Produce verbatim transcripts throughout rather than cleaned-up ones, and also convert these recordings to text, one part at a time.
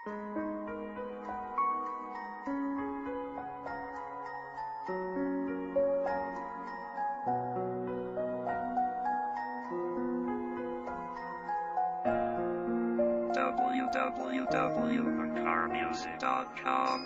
W W W dot car music dot com.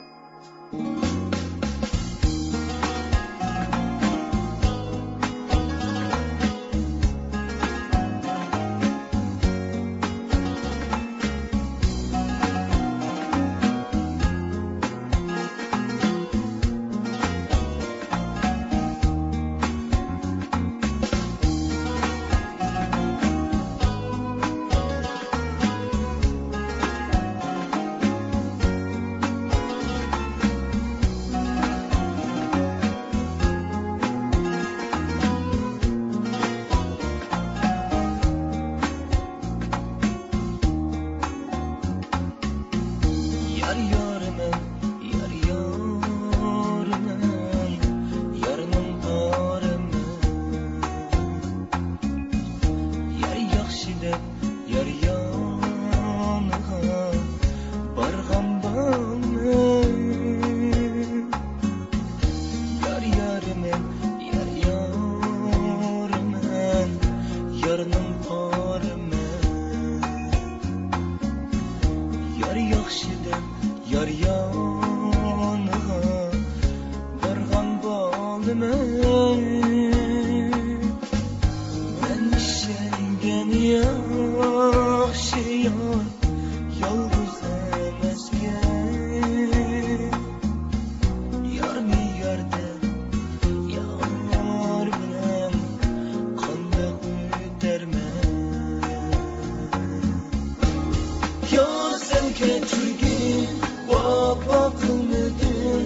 يار يارمەن، يار يارمەن، يارنىڭ پارىمەن. يار ياخشى دەپ يار يانىغا بارغان بارمەن. يار يارمەن، يار يارمەن، يارنىڭ پارىمەن. يار ياخشى دەپ يار يانىغا بارغان بالىمەن. مەن ئىشەنگەن ياخشى يار يالغۇز ئەمەسكەن. يارنى يار دەپ يار بىلەن قانداق ئۆتەرمەن؟ يا سەن كەچۈرگىن، ۋاپا قىلمىدىم،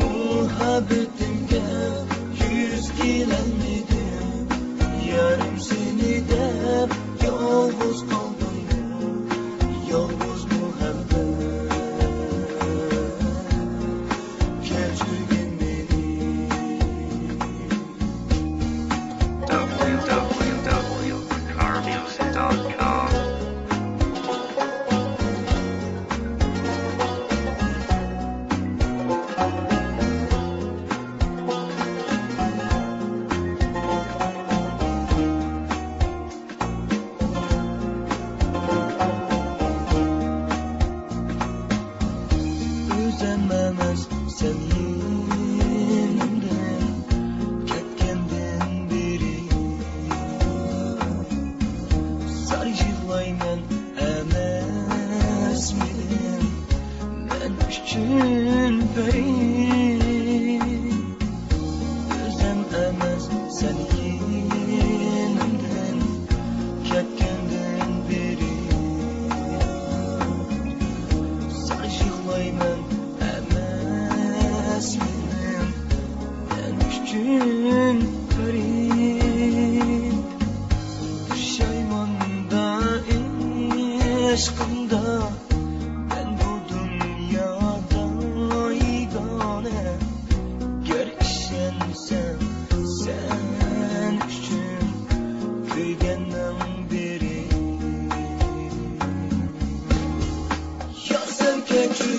مۇھەببىتىمگە يۈز كېلەلمىدىم. يارىم سېنى دەپ يالغۇز قالدىممۇ؟ يالغۇز مۇھەببەت، كەچۈرگىن مېنى. W W W dot car music dot com. ئۆزۈم ئەمەس سەن يېنىمدىن كەتكەندىن بېرى، زار يىغلايمەن ئەمەسمىدىم مەن ئۈچۈن پەرى. ئۆزۈم ئەمەس سەن يېنىمدىن كەتكەندىن بېرى، زار يىغلايمەن ئەمەسمىدىم مەن ئۈچۈن پەرى. پۇشايماندا، ئىشقىمدا مەن بۇ دۇنيادا يېگانە. گەر ئىشەنسەڭ، سەن ئۈچۈن كۆيگەننىڭ بىرى. يا سەن كەچۈر